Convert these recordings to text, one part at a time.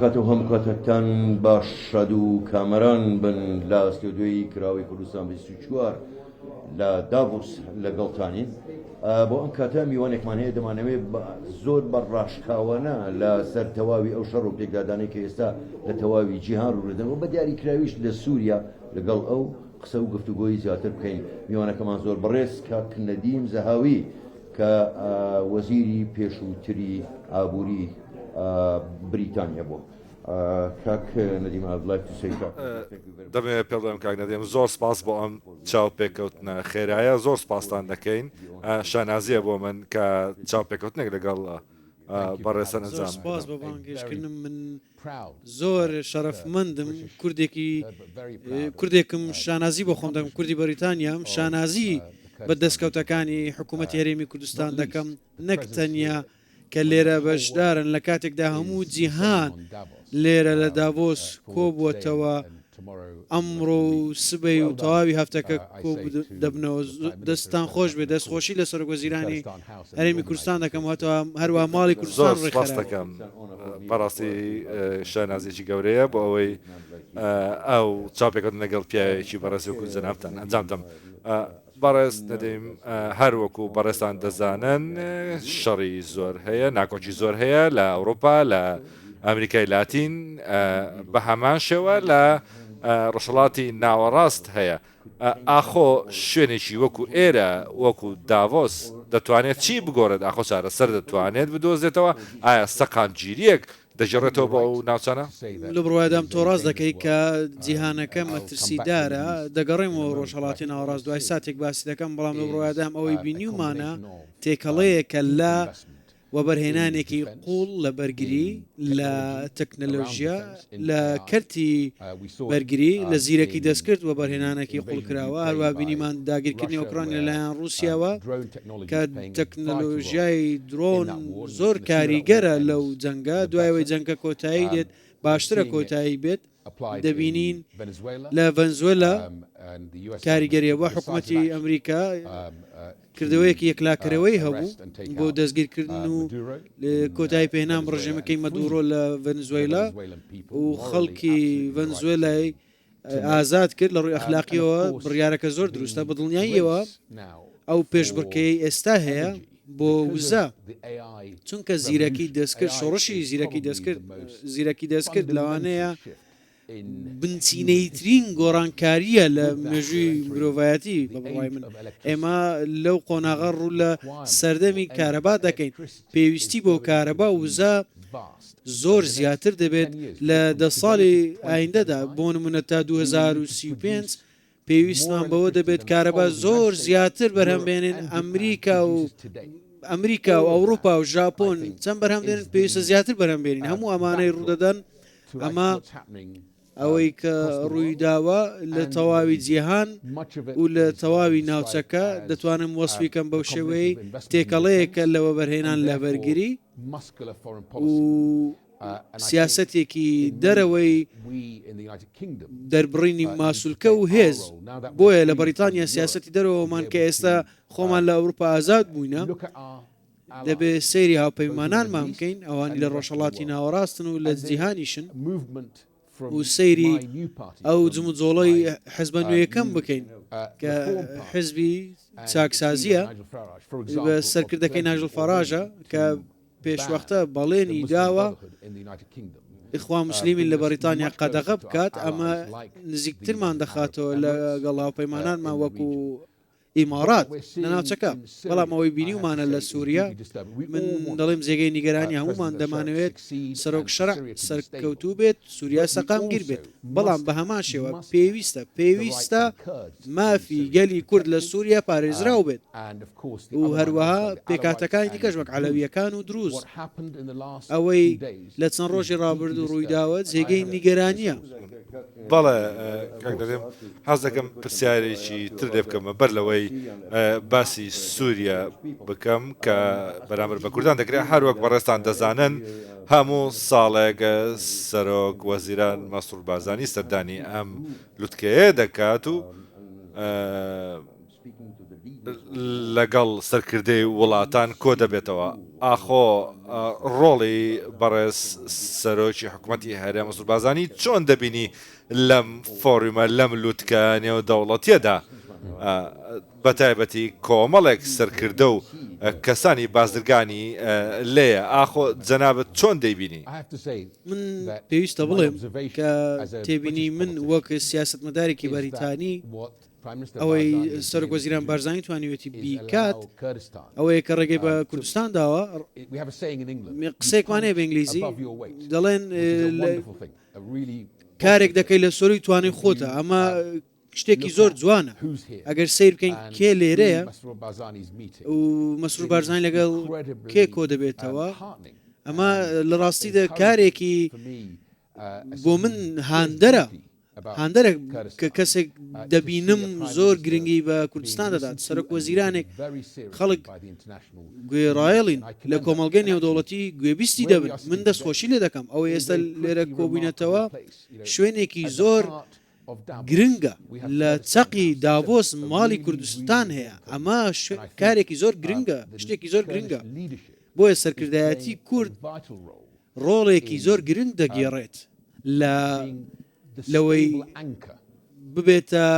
کات و هەموو کاتەکتان باش شاد و کامەران بن لە ستۆدیۆی کراوەی کوردستان 24 لە داڤۆس لەگەڵتانین بۆ ئەم کاتە میوانێکمان هەیە دەمانەوێت زۆر بە ڕاشکاوانە لە سەر تەواوی ئەو شەڕ و پێکدادانەی کە ئێستا لە تەواوی جیهان ڕوودەدەن و بە دیاریکراویش لە سووریا لەگەڵ ئەو قسە و گفتوگۆی زیاتر بکەین میوانەکەمان زۆر بەڕێز کاک نەدیم زەهاوی کە وەزیری پێشووتری ئابووری بریتانیا بووە. کاک نەدیم I'd like to say دەمەوێت پێ بڵێم کاک نەدیم زۆر سپاس بۆ ئەم چاوپێکەوتنە خێرایە زۆر سپاستان دەکەین شانازیە بۆ من کە چاوپێکەوتنێک لەگەڵ بەڕێزتان ئەنجام سپاس بۆ بانگهێشتکردنم من زۆر شەرەفمەندم کوردێکی کوردێکم شانازی بۆ خۆم دەکەم کوردی بەریتانیام شانازی بە دەستکەوتەکانی حکوومەتی هەرێمی کوردستان دەکەم نەک تەنیا کە لێرە بەشدارن لە کاتێکدا هەموو جیهان لێرە لە داڤۆس کۆبووەتەوە ئەمڕۆ و سبەی و تەواوی هەفتەکە کۆ دەبنەوە دەستتان خۆش بێت دەستخۆشی لە سەرۆک وەزیرانی هەرێمی کوردستان دەکەم هەتا هەروە ماڵی کوردستان زۆر سپاس ڕێکخراوە. دەکەم بەڕاستی شانازیەکی گەورەیە بۆ ئەوەی ئەو چاوپێکەوتن لەگەڵ پیاوێکی بەڕێز وەکو جەنابتان ئەنجام دەم. بەڕێز نەدیم هەر وەکو بەڕێزتان دەزانن شەڕی زۆر هەیە، ناکۆکی زۆر هەیە لە ئەوروپا، لە ئەمریکای لاتین، بە هەمان شێوە لە ڕۆژهەڵاتی ناوەڕاست هەیە. ئاخۆ شوێنێکی وەکو ئێرە، وەکو داڤۆس دەتوانێت چی بگۆڕێت؟ ئاخۆ چارەسەر دەتوانێت بدۆزێتەوە؟ ئایا سەقامگیرییەک دەگێڕێتەوە بۆ ئەو ناوچانە؟ لە بڕوایدام تۆ ڕاست دەکەی کە جیهانەکە مەترسیدارە، دەگەڕێمەوە ڕۆژهەڵاتی ناوەڕاست دوای ساتێک باسی دەکەم، بەڵام لە بڕوایدام ئەوەی بینیومانە تێکەڵەیەکە لە وەبەرهێنانێکی قووڵ لە بەرگری، لە تەکنەلۆژیا، لە کەرتی بەرگری، لە زیرەکی دەستکرد وەبەرهێنانێکی قووڵ کراوە، هەروەها بینیمان داگیرکردنی ئۆکرانیا لەلایەن ڕووسیاوە کە تەکنەلۆژیای درۆن زۆر کاریگەرە لەو جەنگە، دوای ئەوەی جەنگە کۆتایی دێت، باشترە کۆتایی بێت، دەبینین لە ڤەنزوێلا کاریگەریە بە حکوومەتی ئەمریکا کردەوەیەکی یەکلاکەرەوەی هەبوو بۆ دەستگیرکردن و کۆتایی پێهێنان بە ڕژێمەکەی مەدورۆ لە ڤەنزوێلا و خەڵکی ڤەنزوێلای ئازاد کرد لە ڕووی ئەخلاقیەوە بڕیارەکە زۆر دروستە بە دڵنیاییەوە ئەو پێشبڕکێی ئێستا هەیە بۆ وزە چونکە زیرەکی دەستکرد شۆڕشی زیرەکی دەستکرد زیرەکی دەستکرد لەوانەیە بنچینەییترین گۆڕانکارییە لە مێژووی مرۆڤایەتی بە بڕوای من. ئێمە لەو قۆناغە ڕوو لە سەردەمی کارەبا دەکەین، پێویستی بۆ کارەبا و وزە زۆر زیاتر دەبێت لە دە ساڵی ئایندەدا، بۆ نموونە تا 2035 پێویستمان بەوە دەبێت کارەبا زۆر زیاتر بەرهەم بێنین، ئەمریکا و ئەمریکا و ئەوروپا و ژاپۆن چەند بەرهەم دێنن پێویستە زیاتر بەرهەم بێنین، هەموو ئەمانەی ڕوودەدەن ئەمە ئەوەی کە ڕوویداوە لە تەواوی جیهان و لە تەواوی ناوچەکە دەتوانم وەسفی کەم بەو شێوەیەی تێکەڵەیەکە لە وەبەرهێنان لە بەرگری و سیاسەتێکی دەرەوەی دەربڕینی ماسولکە و هێز بۆیە لە بەریتانیا سیاسەتی دەرەوەمان کە ئێستا خۆمان لە ئەوروپا ئازاد بووینە دەبێ سەیری هاوپەیمانانمان بکەین ئەوانی لە ڕۆژهەڵاتی ناوەڕاستن و لە جیهانیشن و سەیری ئەو جموجۆڵەی حزبە نوێیەکەم بکەین کە حزبی چاکسازیە بە سەرکردەکەی ناژڵ فەراژە کە پێشوەختە بەڵێنی داوە ئیخوان موسلیمین لە بەریتانیا قەدەغە بکات ئەمە نزیکترمان دەخاتەوە لەگەڵ هاوپەیمانانمان وەکو ئیماڕات لە ناوچەکە، بەڵام ئەوەی بینیومانە لە سووریا، من دەڵێم جێگەی نیگەرانی هەموومان دەمانەوێت سەرۆک شەرع سەرکەوتوو بێت، سووریا سەقامگیر بێت، بەڵام بە هەمان شێوە پێویستە پێویستە مافی گەلی کورد لە سووریا پارێزراو بێت و هەروەها پێکهاتەکانی دیکەش وەک عەلەوییەکان و دروز. ئەوەی لە چەند ڕۆژی ڕابردوو ڕوویداوە جێگەی نیگەرانییە. بەڵێ کاک نەدیم، حەز دەکەم پرسیارێکی تر لێ بکەم بەر لەوەی باسی سووریا بکەم کە بەرامبەر بە کوردان دەکرێت، هەر وەک بەڕێزتان دەزانن هەموو ساڵێک سەرۆک وەزیران مەسرور بارزانی سەردانی ئەم لوتکەیە دەکات و. لەگەڵ سەرکردەی وڵاتان کۆدەبێتەوە، ئاخۆ ڕۆڵی بەڕێز سەرۆکی حکومەتی هەرێم مەسرور بارزانی چۆن دەبینی لەم فۆڕیومە لەم لوتکە نێودەوڵەتیەدا بەتایبەتی کۆمەڵێک سەرکردە و کەسانی بازرگانی لێیە ئاخۆ جەنابت چۆن دەیبینی؟ من پێویستە بڵێم کە تێبینی من وەک سیاسەتمەدارێکی بەریتانی ئەوەی سەرۆک وەزیران بارزانی توانیوێتی بیکات ئەوەیە کە ڕێگەی بە کوردستان داوە. قسەیەکمان هەیە بە ئینگلیزی دەڵێن کارێک دەکەی لە سەرووی توانای خۆتە، ئەمە شتێکی زۆر جوانە ئەگەر سەیر بکەین کێ لێرەیە و مەسرور بارزانی لەگەڵ کێ کۆ دەبێتەوە، ئەمە لە ڕاستیدا کارێکی بۆ من هاندەرە هاندەرە کە کەسێک دەبینم زۆر گرنگی بە کوردستان دەدات، سەرۆک وەزیرانێک خەڵک گوێڕایەڵین لە کۆمەڵگەی نێودەوڵەتی گوێبیستی دەبن، من دەستخۆشی لێ دەکەم، ئەوەی ئێستا لێرە کۆبووینەتەوە شوێنێکی زۆر گرنگە، لە چەقی داڤۆس ماڵی کوردستان هەیە، ئەمە کارێکی زۆر گرنگە، شتێکی زۆر گرنگە، بۆیە سەرکردایەتی کورد ڕۆڵێکی زۆر گرنگ دەگێڕێت لە لەوەی ببێتە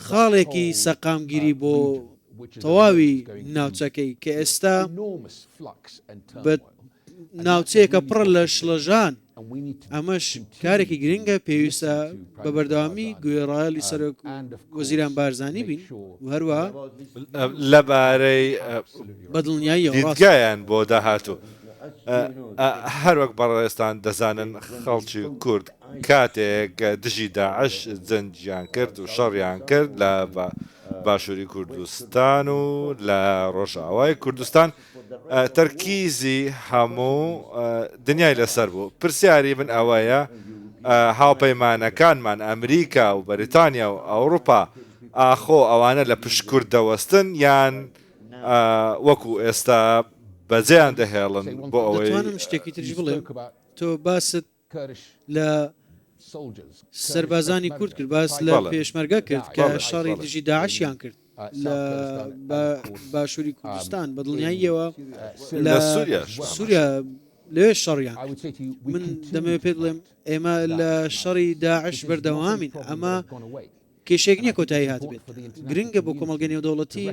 خاڵێکی سەقامگیری بۆ تەواوی ناوچەکەی کە ئێستا بە ناوچەیەکە پڕە لە شڵەژان، ئەمەش کارێکی گرنگە پێویستە بە بەردەوامی گوێڕایەڵی سەرۆک وەزیران بارزانی بین و هەروەها لەبارەی بەدڵنیاییەوە ڕاستە. دیدگایان بۆ داهاتوو. هەروەک بەڕێزتان دەزانن خەڵکی کورد کاتێک دژی داعش جەنگیان کرد و شەڕیان کرد لە باشووری کوردستان و لە ڕۆژئاوای کوردستان تەرکیزی هەموو دنیای لەسەر بوو. پرسیاری من ئەوەیە هاوپەیمانەکانمان ئەمریکا و بەریتانیا و ئەوروپا ئاخۆ ئەوانە لە پشت کورد دەوەستن یان وەکو ئێستا بەجێیان دەهێڵن بۆ ئەوەی. دەتوانم شتێکی تریش بڵێم، تۆ باست لە سەربازانی کورد کرد، باست لە پێشمەرگە کرد کە شەڕی دژی داعشیان کرد لە باشووری کوردستان، بە دڵنیاییەوە لە سووریا لەوێش شەڕیان کرد. من دەمەوێت پێت بڵێم ئێمە لە شەڕی داعش بەردەوامین، ئەمە کێشەیەک نییە کۆتایی هاتبێت، گرنگە بۆ کۆمەڵگەی نێودەوڵەتی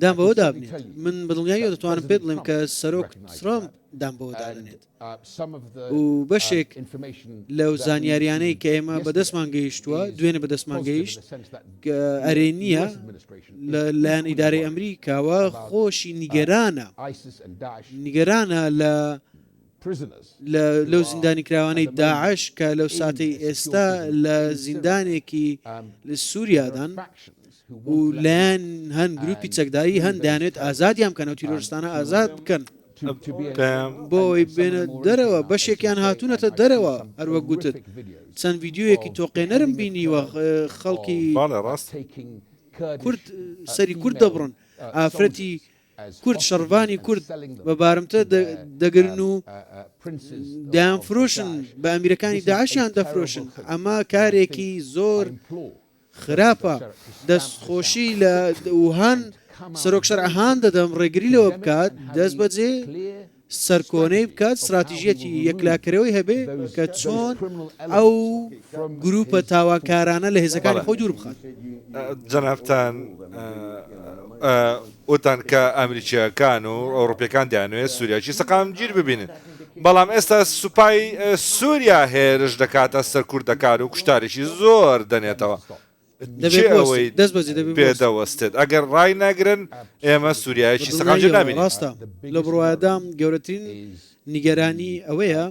دان بەوەدا بنێت. من بە دڵنیاییەوە دەتوانم پێت بڵێم کە سەرۆک ترەمپ دان بەوەدا دەنێت و بەشێک لەو زانیاریانەی کە ئێمە بەدەستمان گەیشتووە، دوێنێ بەدەستمان گەیشت، کە ئەرێنییە لە لایەن ئیدارەی ئەمریکاوە خۆشی نیگەرانە، نیگەرانە لە لە لەو زیندانیکراوانەی داعش کە لەو ساتەی ئێستا لە زیندانێکی لە سووریادان و لایەن هەن گروپی چەکداری هەن دەیانێت ئازادیان بکەن و تیرۆرستانە ئازاد بکەن بۆ ئەوەی بێنە دەرەوە بەشێکیان هاتوونەتە دەرەوە هەروەک گوتت چەند ڤیدیۆیەکی تۆقێنەرم بینیوە خەڵکی کورد سەری کورد دەبڕن ئافرەتی کورد شەڕڤانی کورد بە بارمتە دەگرن و دەیانفرۆشن بە ئەمیرەکانی داعشیان دەفرۆشن ئەمە کارێکی زۆر خراپە دەستخۆشی لە وهان سەرۆک شەرع هان دەدەم ڕێگری لەوە بکات دەست بەجێ سەرکۆنەی بکات، ستراتیژیەتی یەکلاکەرەوەی هەبێ کە چۆن ئەو گروپە تاوانکارانە لە هێزەکانی خۆی دوور بخات. جەنابتان وتان کە ئەمریکییەکان و ئەوڕوپییەکان دەیانەوێت سوریایەکی سەقامگیر ببینن، بەڵام ئێستا سوپای سوریا هێرش دەکاتە سەر کوردەکان و کوشتارێکی زۆر دەنێتەوە. دەبێ کێ ئەوەی بوەستێت، دەست بەجێ دەبێ پێ بوەستێت. دەوەستێت؟ ئەگەر ڕای نەگرن ئێمە بە سووریایەکی سەقامگیر دڵنیاییەوە نابینین. ڕاستە. لە بڕوایەدام گەورەترین نیگەرانی ئەوەیە،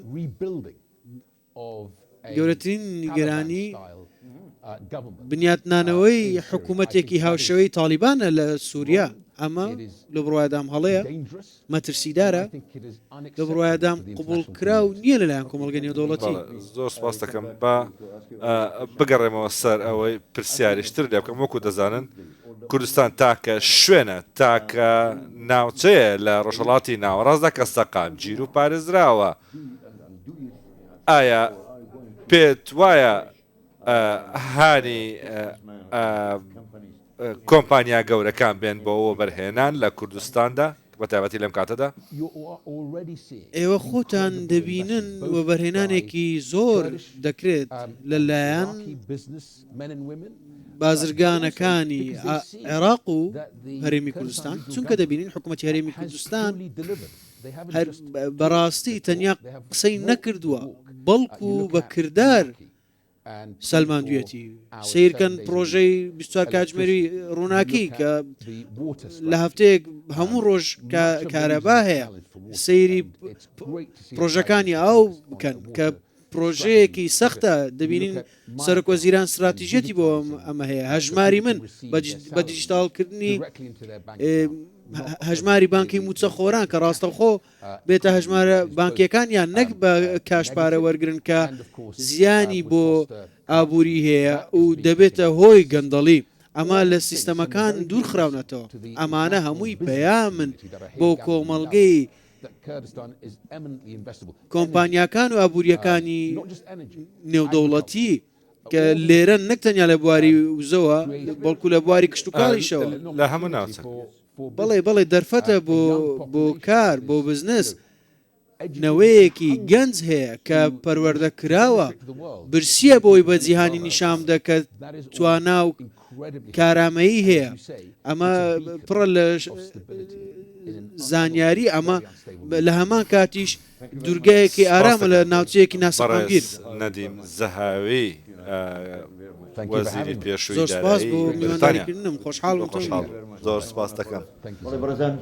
گەورەترین نیگەرانی بنیاتنانەوەی حکوومەتێکی هاوشێوەی تاڵیبانە لە سووریا. ئەمە لە بڕوایەدام هەڵەیە. مەترسیدارە، لە بڕوایەدام قبوڵکراو نییە لەلایەن کۆمەڵگەی نێودەوڵەتی. بەڵێ زۆر سوپاس دەکەم. با بگەڕێمەوە سەر ئەوەی پرسیاریش تر لێ بکەم. وەکو دەزانن کوردستان تاکە شوێنە، تاکە ناوچەیە لە ڕۆژهەڵاتی ناوەڕاستدا کە سەقامگیر و پارێزراوە. ئایا پێت وایە هانی. کۆمپانیا گەورەکان بێن بۆ وەبەرهێنان لە کوردستاندا بە تایبەتی لەم کاتەدا؟ ئێوە خۆتان دەبینن وەبەرهێنانێکی زۆر دەکرێت لەلایەن بازرگانەکانی عێراق و هەرێمی کوردستان، چونکە دەبینین حکوومەتی هەرێمی کوردستان هەر بەڕاستی تەنیا قسەی نەکردووە، بەڵکو بە کردار سەلماندویەتی. سەیرکەن پڕۆژەی 24 کاتژمێری ڕووناکی کە لە هەفتەیەک هەموو ڕۆژ کارەبا هەیە، سەیری پڕۆژەکانی ئاو بکەن کە پڕۆژەیەکی سەختە، دەبینین سەرۆکوەزیران ستراتیژیەتی بۆ ئەمە هەیە، هەژماری من بە دیجیتاڵکردنی هەژماری بانکی مووچەخۆران کە ڕاستەوخۆ بێتە هەژمارە بانکیەکانیان نەک بە کاش پارە وەرگرن کە زیانی بۆ ئابووری هەیە و دەبێتە هۆی گەندەڵی ئەمە لە سیستەمەکان دوور خراونەتەوە ئەمانە هەمووی پەیامن بۆ کۆمەڵگەی کۆمپانیاکان و ئابووریەکانی نێودەوڵەتی کە لێرە نەک تەنیا لە بواری وزەوە بەڵکو لە بواری کشتتوکاڵیشەوە لە هەموو ناوچە بەڵێ بەڵێ دەرفەتە بۆ بۆ کار بۆ بزنس نەوەیەکی گەنج هەیە کە پەروەردە کراوە برسیە بۆی بە جیهانی نیشان بدە کە توانا و کارامەیی هەیە ئەمە پڕە لە زانیاری ئەمە لە هەمان کاتیش دوورگەیەکی ئارامە لە ناوچەیەکی ناسەقامگیر. بەڕێز نەدیم زەهاوی وەزیری پێشووی زۆر سوپاس دارایی بۆ بەریتانیا. میوانداریکردنم، خۆشحاڵ زۆر بووم تۆم خۆشحاڵ بینی. بووم. زۆر سوپاس دەکەم. بەڵێ بەڕێزان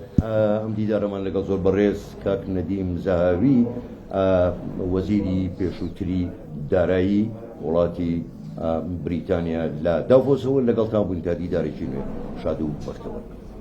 ئەم دیدارەمان لەگەڵ زۆر بەڕێز کاک نەدیم زەهاوی وەزیری پێشووتری دارایی وڵاتی بریتانیا لە داڤۆسەوە لەگەڵتان بووین تا دیدارێکی نوێ شاد و بەختەوەر بن.